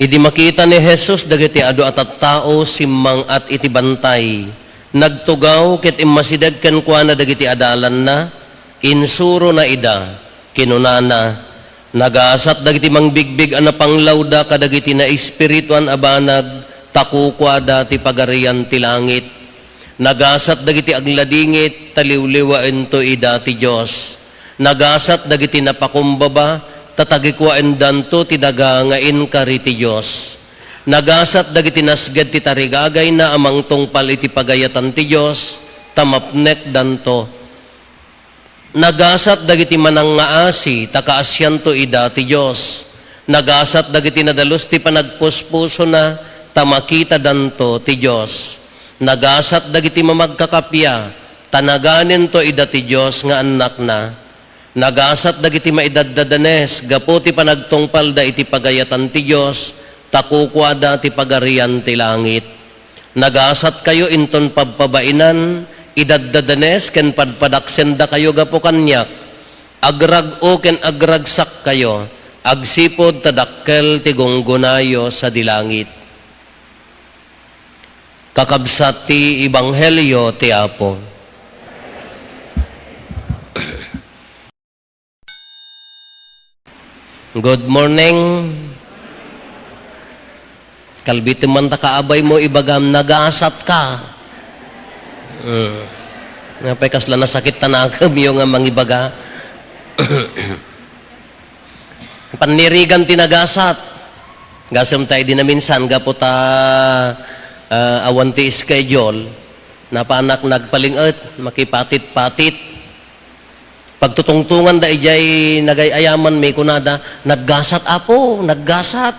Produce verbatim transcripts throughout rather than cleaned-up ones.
Idi makita ni Jesus dagiti adu a tattao simmang-at iti bantay, nagtugaw ket immasideg kenkuana dagiti adalanna, insurona ida, kinunana, "Nagasat dagiti mangbigbig a napanglawda kadagiti naespirituan a banag, ta kukuada ti Pagarian ti Langit. Nagasat dagiti agladingit, ta liwliwaento ida ti Dios. Nagasat dagiti napakumbaba, ta tagikuaendanto ti daga nga inkari ti Dios. Nagasat dagiti nasged ti tarigagayna a mangtungpal iti pagayatan ti Dios, ta mapnekdanto. Nagasat dagiti manangngaasi, ta kaasianto ida ti Dios. Nagasat dagiti nadalus ti panagpuspusona, ta makitadanto ti Dios. Nagasat dagiti mamagkakappia, ta naganento ida ti Dios nga annakna. Nagasat dagiti maidaddadanes gapu ti panagtungpalda iti pagayatan ti Dios, ta kukuada ti Pagarian ti Langit. Nagasatkayo inton pabpabainan, idaddadanes ken padpadaksendakayo gapu kaniak. Agrag-o ken agragsakkayo, agsipud ta dakkel ti gunggonayo sadi langit." Kakabsat, ti ebanghelio ti Apo. Good morning. Kalbitem man ta kaabaymo, ibagam, "Nagasat ka." Hmm. Apay kasla nasakit ta nakemyo nga mangibaga? Pannirigan ti nagasat. Gasem ta idi naminsan gapu ta, ah, awan ti schedule, napanak nagpaling-et, makipatit-patit. Pagtutungtunganda idiay nagay-ayamanmi, kunada, "Naggasat, Apo, naggasat."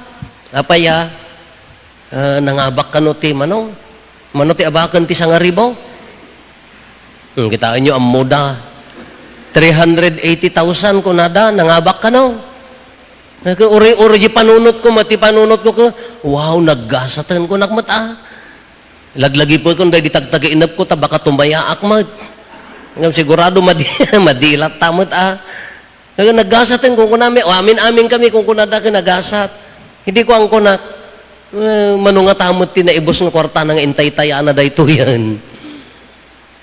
"Apay a?" "Ah, nangabak kano ti mano? Mano ti abaken ti sangaribu?" Hmm, kitaenyo, ammoda. Three hundred eighty thousand, kunada, "Nangabak kano?" Ket uri-uri di panunotko met, ti panunotko ket, "Wow, naggasaten," kunak met a. Laglagipekon daydi tagtagainepko ta baka tumayaak met. Ngem sigurado madi-, madilatta met a. Naggasaten, kunkunami, o, amin-amin kami, kunkunada ket nagasat. Idi kuanko na, "Eh, mano ngata met ti naibus nga kuartana nga intaytayana daytoyen?"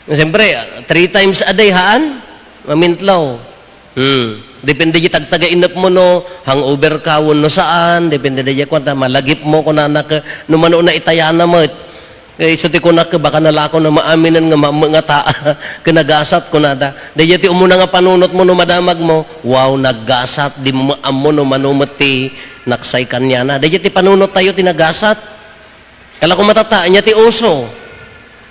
Siyempre, three times a day, haan? Mamintlaw. Hmm. Depende di tagtagainepmo no hangover ka wenno saan, depende di kuan ta malagipmo, kunana ket no mano na itayana met. Eh, isu ti kunak, baka nalako na maaminen nga ma-, ma-, nga taa, ket nagasat, kunada. Daydiay ti umuna nga panunotmo no madamagmo, "Wow, naggasat," dimo ammo no mano met ti naksay kaniana. Daydiay ti panunottayo ti nagasat. Kala ko matata, ania ti uso.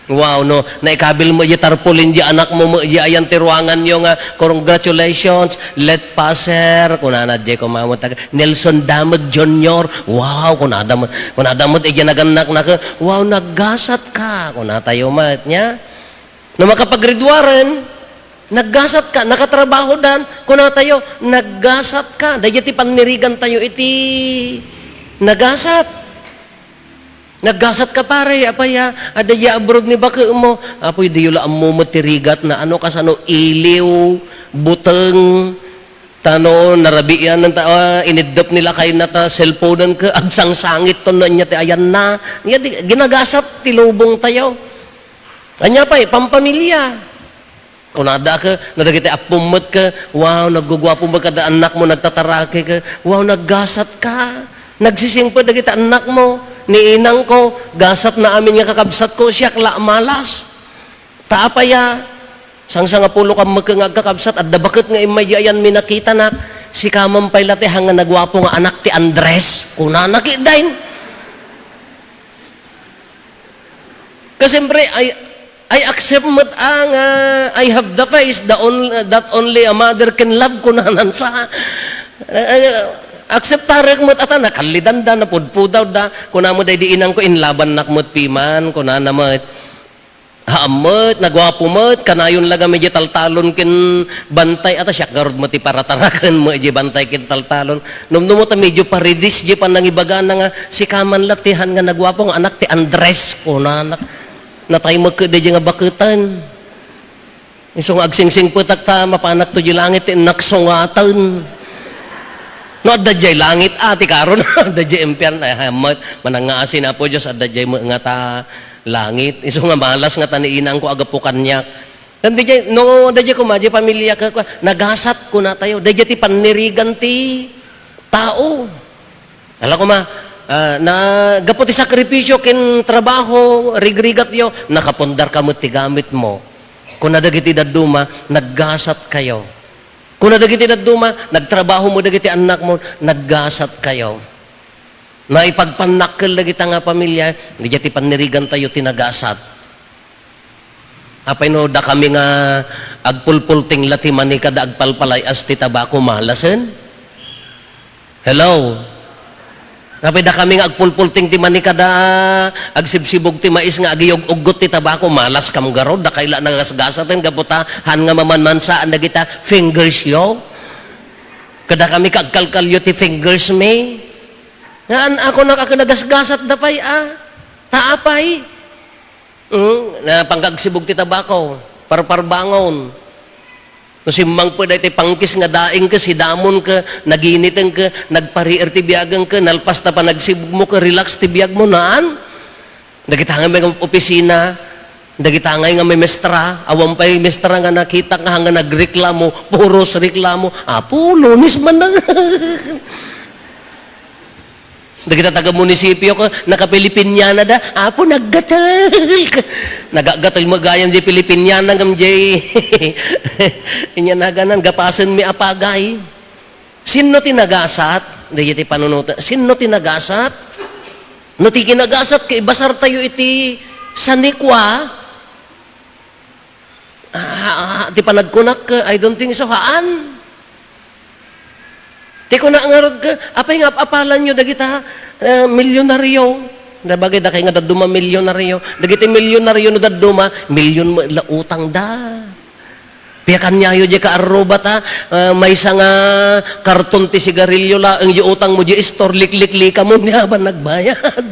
Wow, no, naikabil mo idiay tarpaulin di anakmo, mo idiay ayan ti ruanganyo nga, "Congratulations, let passer," kunana diay kumamot, "Nelson Damag Junior." "Wow," kunada met, kunada met idiay nagannaknak, "Wow, naggasat ka," kunatayo met, nia? No makapagriduaren, "Naggasat ka," nakatrabahodan, kunatayo, "Naggasat ka." Daydiay ti pannirigantayo iti nagasat. "Naggasat ka, pare, apay a, adda diay abroad ni bakemo?" "Apo, diyo la ammo met ti rigatna, ano, kasano, iliw, buteng, tano, narabiian ta, ah, iniddep ni lakayna ta cellphone-en ket agsangsangit ton no ania ti ayanna." Nia di, ginagasat ti lubongtayo. Ania pay, pampamilya. Kunada ket, no dagiti appom met ket, "Wow, nagguguapo met kada annakmo, nagtatarake ket, wow, naggasat ka." Nagsisingpet dagiti annakmo, "Ni inangko, gasatna amin nga kakabsatko, siak la a malas." Ta apay a, sangsangapulo ka met nga agkakabsat, adda baket nga immay di ayanmi nakitanak, "Sika man pay la ti hanga naguapo nga anak ti Andres," kunana ketdin. Ket siyempre, I, I accept met a nga, "I have the face the on-, that only a mother can love," kunanan sa. Eh, eh, akseptarek met a ta, nakallidanda, napudpudawda. Kuna met daydi inangko, "Inlabannak met piman," kunana met. Haan met, naguapo met, kanayon la gamin diay taltalon ken bantay, a ta siak garud met ti parataraken met diay bantay ken taltalon. Numnumot a medyo paridis diay panangibagana nga, "Sika man la ti han nga naguapo nga anak ti Andres," kunana. Natay met ket daydiay nga baketen. Isu nga agsingsingpetak ta mapanakto diay langit ti innak sungaten. No, adda jay langit, a, ti karon, adda jay impyerno, ay, ay, ma-, manang nga asin, Apo Dios, adda jay me-, nga ta langit. Isu nga malas nga ta ni inangko agapu kaniak. Ngem di jay, no, adda jay kuma, jay pamilya ka, ka, nagasat kuna tayo. Adda jay ti pannirigan ti tao. Ala kuma, ah, na, gapu ti sakripisio ken trabaho, rigrigatyo, nakapundar ka met ti gamit mo. Kuna dagiti dadduma, naggasat kayo. Kuna dagiti dadduma, nagtrabaho mo dagiti annak mo, naggasat kayo. Naipagpannakkel dagita nga pamilya, daydiay ti pannirigan tayo ti nagasat. Apay no dakami nga agpulpulting la ti mani kada agpalpalay-as ti tabako, malasen? Hello? Apay dakami nga agpulpulting ti mani kada agsibsibog ti mais nga agiyug-uggot ti tabako, malas kam garud, dakay la nagasgasaten gapu ta han nga mamanmansaan dagita fingers yo. Kada kami ka agkalkalyo ti fingers mi. Nga an-, ako nak-, nagasgasat da pay, a. Ta apay? Mm, na pangkagsibog ti tabako, parparbangon. No simmangpet daytoy pangkis nga daing ka, sidamon ka, naginiten ka, nagpariir ti biagen ka, nalpas ta panagsibog mo ka, relax ti biag mo, naan? Dagita nga may opisina, dagita nga may mestra, awan pay mestra nga nakitak nga hanggang nagreklamo, puros reklamo, "Apo, Lunes man na." Dagita taga-munisipio ko, naka-Filipiniana da, "Apo, naggatel." Nagagatel mo gayam di Filipiniana, ngem di, inya naganan, gapasen mi a pagay. Sinno ti nagasat? Daydiay ti panunoten. Sinno ti nagasat? No ti kinagasat ket ibasar tayo iti sanikua, ah, ah, ti panagkunak, I don't think so, haan. Ti kuna ngarud ket, apay nga ap-apalanyo dagita, eh, milyonaryo? Nabagay dakay nga dadduma milyonaryo. Dagiti milyonaryo no dadduma, milyon met la utangda. Piakanyayo diay kaarrubata, ah, maysa nga karton ti sigarilyo laeng diay utangmo diay store, likliklika mo, ni aban nagbayad.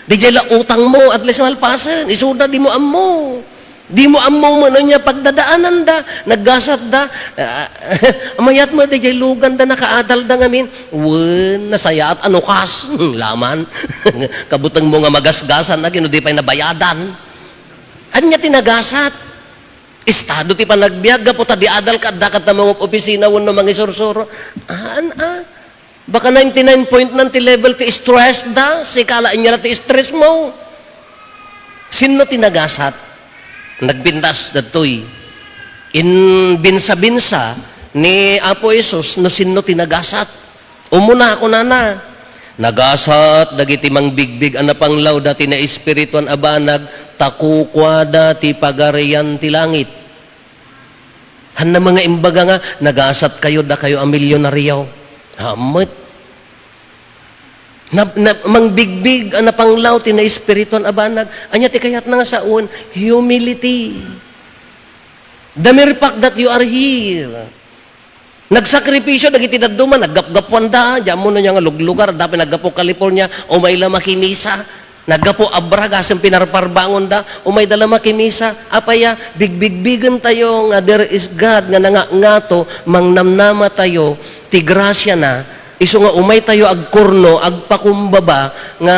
Daydiay la utangmo, at least malpasen, isuda, dimo ammo. Dimo ammo met ania pagdadaananda, naggasatda. Ah, mayat met daydiay luganda, nakaadalda ngamin. Wen, nasayaat a nukas. Laman. Kabutengmo nga magasgasan, agi no di pay nabayadan. Ania ti nagasat? Estado ti panagbiag, gapu ta di adal ka, adda ka ta mangopisina wenno mangisursuro. Aan, a. Baka ninety-nine point nine ti level ti stress da, sika la, ania la ti stress mo. Sinno ti nagasat? Nagpintas datoy. Inbinsa-binsa ni Apo Jesus no sinno ti nagasat. Umuna, kunana, "Nagasat dagiti mangbigbig a napanglawda ti naespirituan a banag, ta kukuada ti pagarian ti langit." Hanna nga imbaga nga, "Nagasat kayo, dakayo a milyonaryo." Ammet. Na, na, mangbigbig a napanglaw ti naespirituan a banag. Ania ti kayatna nga sawen? Humility. The mere fact that you are here. Nagsakripisyo dagiti dadduma, naggapgapuanda, diammo no nia nga luglugar, adda pay naggapu California, umay la makimisa. Naggapu Abra, gasem pinarparbangonda, umayda la makimisa. Apay a, bigbigbigentayo nga there is God nga nangangato, mangnamnama tayo ti grasiana, isu nga umaytayo agkurno, agpakumbaba, nga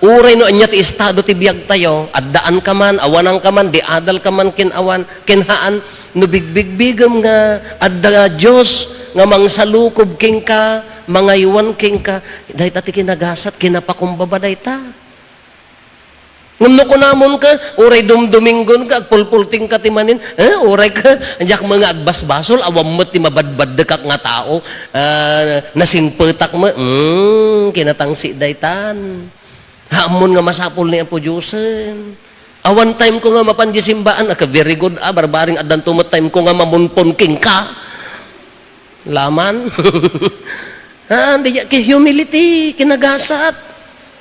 uray no ania ti estado ti biagtayo, addaan ka man, awanan ka man, di adal ka man ken awan, ken haan, no bigbigbigem nga adda Dios nga mangsalukob kenka, mangaywan kenka, dayta ti kinagasat, kinapakumbaba dayta. Ngem no kunamon ka, uray dumduminggon ka, agpulpulting ka ti manin, eh, uray ka, diak met nga agbasbasol, awan met ti mabadbaddekak nga tao, ah, nasingpetak met, mm, kinatangsit daytan. Haamon nga masapul ni Apo Diosen. Awan time ko nga mapan di simbaan, aka very good, ah, barbaring addanto met time ko nga mamunpon kenka. Laman. Ah, di, ki humility, kinagasat,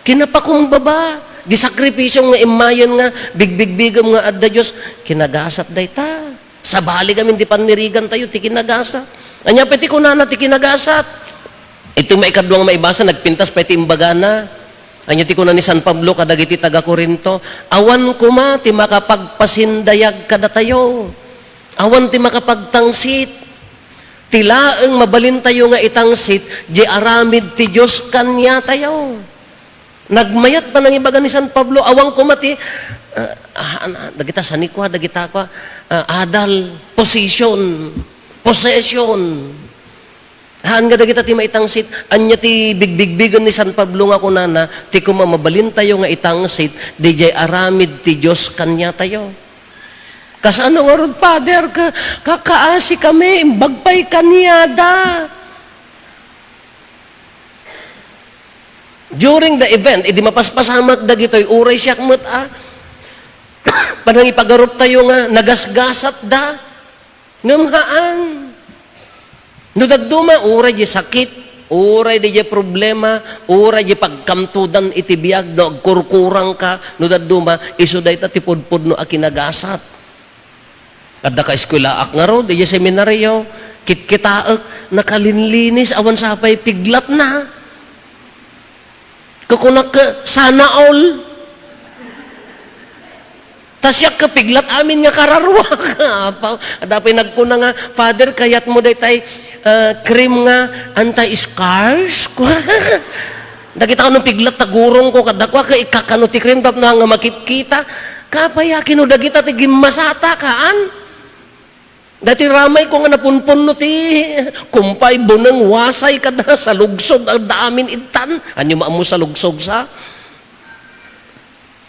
kinapakumbaba, di sakripisyo nga immayen nga bigbigbigem nga adda Dios, kinagasat dayta. Sabali ngamin di pannirigantayo ti kinagasat. Ania pay ti kunana ti kinagasat? Iti maikadua nga maibasa, nagpintas pay ti imbagana. Ania ti kuna ni San Pablo kadagiti taga-Corinto? Awan koma ti makapagpasindayag kadatayo. Awan ti makapagtangsit. Ti laeng mabalintayo nga itangsit, diay aramid ti Dios kaniatayo. Nagmayat panangibaga ni San Pablo, awan koma ti, ah, ah, dagita sanikua, dagita kua, ah, adal, position, possession. Haan nga dagita ti maitangsit. Ania ti bigbigbigen ni San Pablo nga kunana, ti koma mabalintayo nga itangsit, diay aramid ti Dios kaniatayo. Kasano ngarud, Father, ka-, kakaasi kami, imbag pay kaniada. During the event, idi mapaspasamak dagitoy, uray siak met a panangipagaruptayo nga nagasgasatda. Ngem haan. No dadduma, uray diay sakit, uray diay problema, uray diay pagkamtudan iti biag, no agkurkurangka, no dadduma, isu dayta ti pudpudno a kinagasat. Adda ka eskuelaak ngarud, idiay seminario, kitkitaek, nakalinlinis, awan sapay piglatna. Kukunak, "Sana all." Ta siak ket piglat amin nga kararuak. Apaw, adda pay nagkuna nga, "Father, kayatmo daytay, ah, cream nga anti-scars?" Dagita no piglat ta gurongko kadakuak, ikakano ti cream tapno nga makitkita. Kaapay a, kino dagita ti gimmasata, haan? Daytoy ramayko nga napunpunno ti kumpay, buneng, wasay, kada salugsog, adda amin ittan. Ania maammo salugsog sa?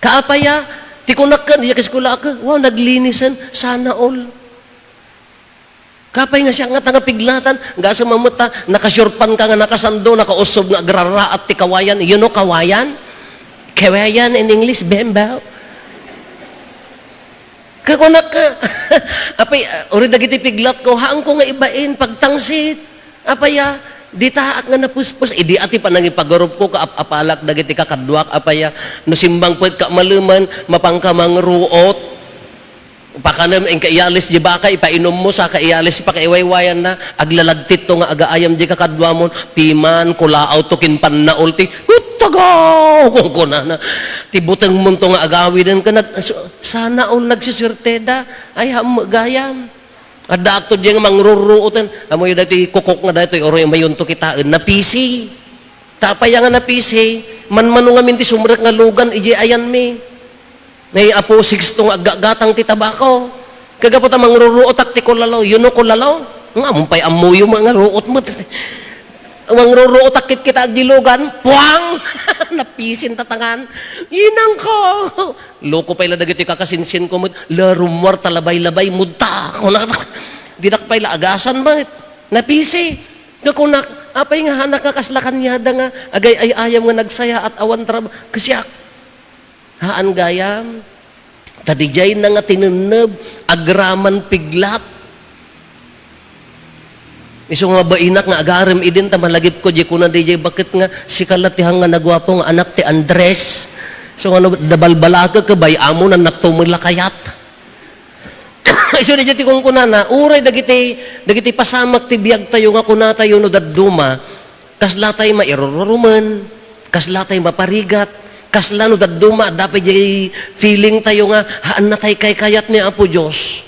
Kaapay a, ti kunak ken, diak eskuelaak, "Wow, naglinisen, sana all." Kaapay nga siak ngata nga piglatan, gasem a met ta, nakasurpan ka nga nakasando, nakaussob nga agraraat ti kawayan. You know kawayan? Kawayan in English, bamboo. Kakunak, apay, uray dagiti piglatko, haanko nga ibain, pagtangsit. Apay a, ditaak nga napuspos. Idi a ti panangipagarupko, kaap-apalak dagiti kakaduak, apay a, no simbang pay ka malemen, mapanka mangruot. Pakanem, inka iyalis di baka, ipainummo, saka iyalis, pakaiwaywayanna, aglalagtitto nga agaayam di kakaduamon, piman, kulaawto, ken pannaol ti, "Uttagaw!" kunkunana. Ti butengmonto nga agawiden ken nag-, so, sana all nagsusuerteda. Ay, hammo gayam. Addaakto diay nga mangruruoten. Ammoyo daytoy kukok nga daytoy, uray umayonto kitaen, napisi. Ta apay a nga napisi, manmano ngamin ti sumrek nga lugan idiay ayanmi. Ni Apo Sixto nga aggagatang ti tabako. Kagapu ta mangruruotak ti kulalo, you know kulalo? Nga, ammom pay ammoyo nga ruot met. Mangruruotak kitkita agdi lugan, puang! Napisin tatangan. Inangko! Loko pay la dagiti kakasinsinko met, la rummuar ta labay-labay, mutta! Kuna, dinak pay la agasan met. Napisi. Nga kunak, apay nga hanak nga kasla kaniada nga agay-ay-ayam nga nagsayaat awan trab-, kasiak. Haan gayam. Ta didiay na nga tinenneb, agraman piglat. Isu nga bainak nga agarem idin ta malagipko, di kuna didiay baket nga sika la ti hang nga naguapo nga anak ti Andres. So nga no, nabalbalakek, bay-am mo, nannak tumula kayat. Isu daydiay ti kunkunana, uray dagiti, dagiti pasamak ti biagtayo nga kunatayo no dadduma, kasla tay mairururumen, kasla tay maparigat, kasla no dadduma, adda pay diay feeling tayo nga, haan na tay kaykayat ni Apo Dios.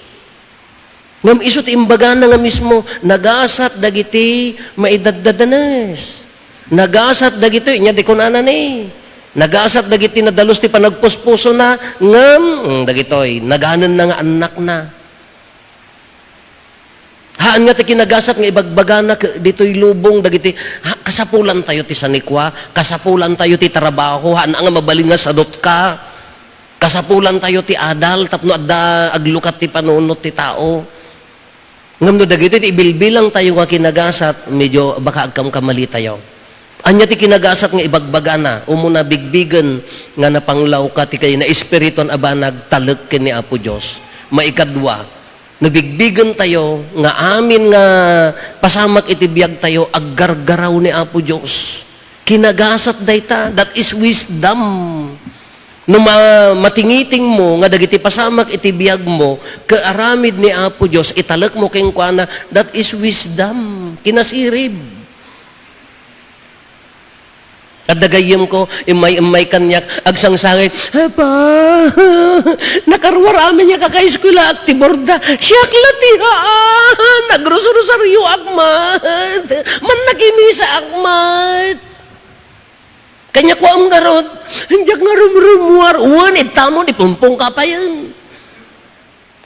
Ngem isu ti imbagana nga mismo, nagasat dagiti maidaddadanes. Nagasat dagitoy, nya di kunana ni, nagasat dagiti nadalus ti panagpuspusona, ngem, mm, dagitoy, naganenna nga annakna. Haan nga ti kinagasat nga ibagbagana ke-, ditoy lubong dagiti, ha, kasapulantayo ti sanikua, kasapulantayo ti trabaho, haan nga mabalin nga sadutka. Kasapulantayo ti adal tapno adda aglukat ti panunot ti tao. Ngem no dagitoy ti ibilbilangtayo nga kinagasat, medyo baka agkamkamalitayo. Ania ti kinagasat nga ibagbagana? Umuna, bigbigen nga napanglawka ti kay naespirituan a banag talek ken ni Apo Dios. Maikadua, no bigbigentayo nga amin nga pasamak iti biagtayo, aggargaraw ni Apo Dios. Kinagasat dayta, that is wisdom. No ma-, matingitingmo nga dagiti pasamak iti biagmo, ket aramid ni Apo Dios, italekmo kenkuana, that is wisdom. Kinasirib. Adda gayyemko, immay-immay kaniak, agsangsangit, "Apa, nakaruar amin nga kakaeskuelaak ti borda. Siak la ti haan. Nagrosarioak met. Mannakimisaak met." Kaniak, "Kuam garud, diak nga rumrumuar." Wen, itamon, ipungpungka payen.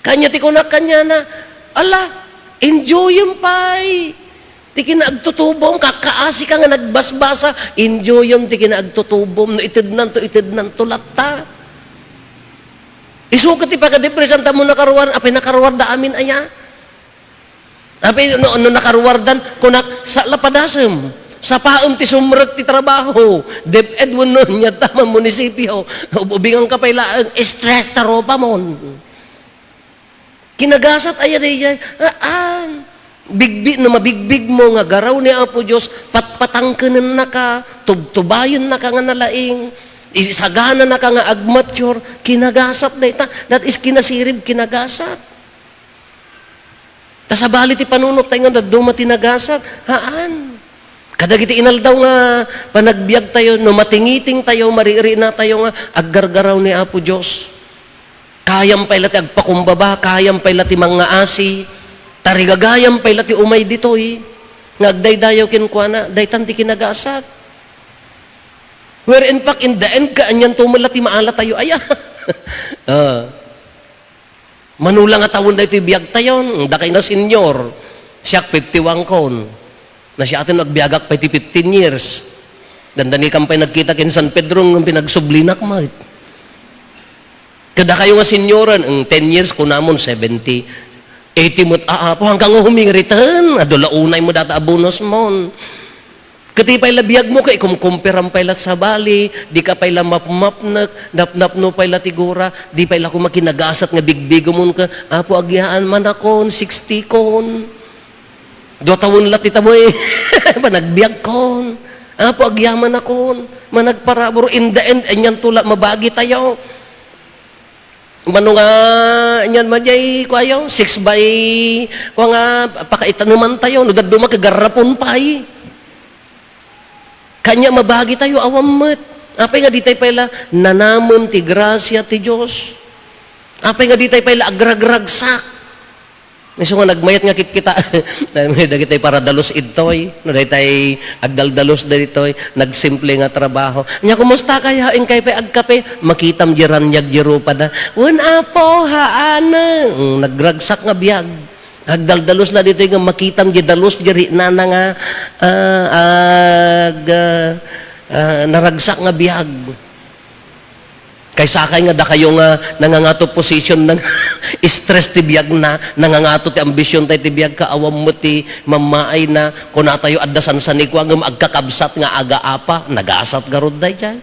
Kaniak ti kunak kaniana, "Ala, enjoyem pay ti kinaagtutubom, kakaasi ka nga nagbasbasa, enjoyem ti kinaagtutubom, no itednanto, itednanto latta." Isu ket ti pagadepresanta mo nakaruar, apay nakaruarda amin aya? Apay no, no nakaruardan, kunak, "Sa la padasem, sapaem ti sumrek ti trabaho, DepEd wenno ania ta man munisipio, ub-, ubinganka pay laeng, stress ta rupamon." Kinagasat aya daydiay? Haan. Bigbi-, no mabigbigmo nga garaw ni Apo Dios, patpatangkenennaka, tubtubayennaka nga nalaing, isagananaka nga agmature, kinagasat dayta. That is kinasirib, kinagasat. Ta sabali ti panunottayo nga dadduma ti nagasat? Haan. Kadagiti inaldaw nga panagbiagtayo, no matingitingtayo, maririnatayo nga aggargaraw ni Apo Dios. Kayam pay la ti agpakumbaba, kayam pay la ti mangngaasi, tarigagayam pay la ti umay ditoy nga agdaydayaw kenkuana, daytan ti kinagasat. Where in fact, in the end, kaanianto met la ti maalatayo aya. Ah. Mano la nga tawen daytoy biagtayon, dakay nga senior, siak fifty-one kon. Nasiaten agbiagak pay ti fifteen years. Dandani kam pay nagkita ken San Pedro ngem pinagsublinak met. Kadakayo nga senioren, eng, ten years, kunamon, seventy, eighty met, a, Apo, hangka nga humingriten, adu la unay mo data a bonus mon. Ket ti pay la biagmo ket ikumkumperam pay la sabali, dika pay la mapmapnek, napnapno pay la ti gura, di pay la koma kinagasat nga bigbigemon ket, "Apo, agyaan manakon, sixty kon." Dua tawen la ti tamoy panagbiagkon. "Apo, agyamanakon, managparabur." In the end, anianto la mabagitayo. Mano nga, niyan, madiay, kuayo, six by, kua nga, pakaitanemantayo, no dadduma, kagarrapon pay. Kanya mabagitayo, awan met. Apay nga ditay pay la, nanamen ti grasia ti Dios. Apay nga ditay pay la, agragragsak. Isu nga nagmayat nga kitkita, dagitay paradalus idtoy, no, daytay agdaldalus daytoy, nagsimple nga trabaho. Nya, "Kumusta kayo? Inkay pay agkape?" Makitam di raniag di rupada. "Wen, Apo, haane." Mm, nagragsak nga biag. Agdaldalus la ditoy nga makitam di dalus di rinana nga, ah, ag-, ah, ah, naragsak nga biag. Kaysa kay nga dakayo nga nangangato position, nang-, stress ti biagna, nangangato ti ambition tayo ti biag, kaawan met ti mammaayna, kunatayo, "Adda sansanikua, ngem agkakabsat nga agaapa," nagasat garud daydiay.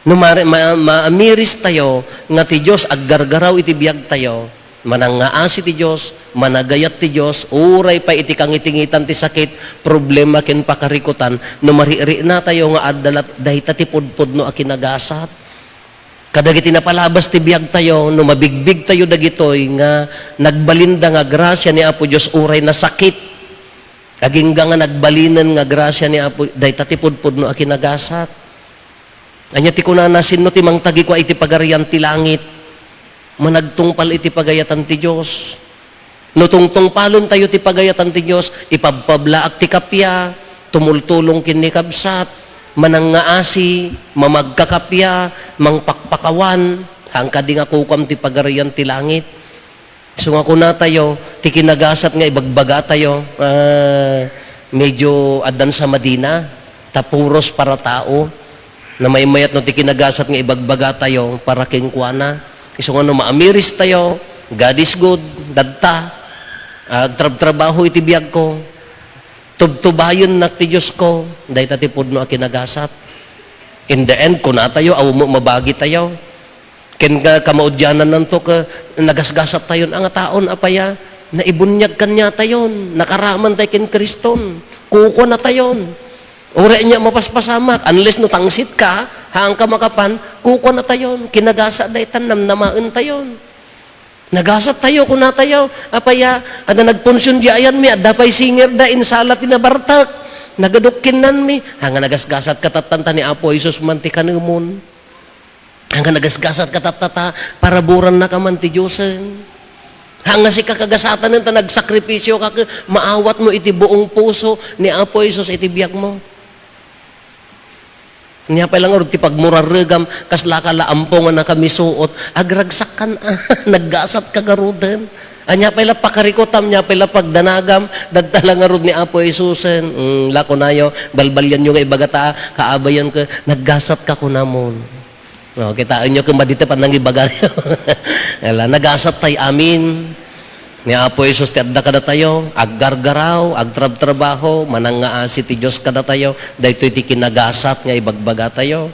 No mare-, ma-, maamiris tayo nga ti Dios aggargaraw iti biag tayo, Manangngaasi ti Dios, managayat ti Dios, uray pay iti kangitingitan ti sakit, problema ken pakarikutan, no marikriknatayo nga adda lat-, dayta ti pudpudno a kinagasat. Kadagiti napalabas ti biagtayo, no mabigbigtayo dagitoy nga nagbalinda nga grasia ni Apo Dios uray nasakit. Agingga nga nagbalinen nga grasia ni Apo, dayta ti pudpudno a kinagasat. Ania ti kunana, "Sinno ti mangtagikua iti Pagarian ti Langit?" Managtungpal iti pagayatan ti Dios. No tungtungpalen tayo ti pagayatan ti Dios, ipabpablaak ti kappia, tumultulong ken ni kabsat, manangngaasi, mamagkakappia, mangpakpakawan, haan kadi nga kukuam ti Pagarian ti Langit. Isu nga kunatayo, ti kinagasat nga ibagbagatayo, ah, medyo addan sa Madina, ta puros para tao. Namaymayat no ti kinagasat nga ibagbagatayo para kenkuana. Isu nga no maamiris tayo, "God is good, dadta, agtrabtrabaho iti biagko, tubtubayennak ti Diosko," dayta ti pudno a kinagasat. In the end, kunatayo, awan met mabagitayo. Ken nga kamaudianannanto ket nagasgasat tayon a nga taon, apay a, naibuniag kaniatayon, nakaraman tayo ken Kriston, kukuanatayon. Uray ania mapaspasamak, unless no tangsit ka, haanka makapan, kukuanatayon, kinagasat daytan, namnamaentayon. Nagasat tayo, kunatayo, apay a, adda nagpunsion di ayanmi, adda pay singer da, insala ti nabartek. Nagadukkennanmi, ha nga nagasgasatka tatta ta ni Apo Jesus man ti kanemon. Ha nga nagasgasatka tatta ta paraburannaka man ti Diosen. Ha nga sika kagasatanen ta nagsakripisyoka ket maawatmo iti buong puso ni Apo Jesus iti biagmo. Ania pay la ngarud ti pagmurarregam, kaslaka la ampo nga nakamisuot, agragsak kan a, naggasatka garuden. Ania pay la pakarikutam, ania pay la pagdanagam, dadta la ngarud ni Apo Jesusen. Mm, la kunayo, balbalianyo nga ibaga ta, kaabayan ko, naggasatka kunamon. No, kitaenyo kung maditep a nangibagayo. Ala, nagasat tay amin. Ni Apo Jesus ti adda kadatayo, aggargaraw, agtrabtrabaho, manangngaasi ti Dios kadatayo, daytoy ti kinagasat nga ibagbagatayo.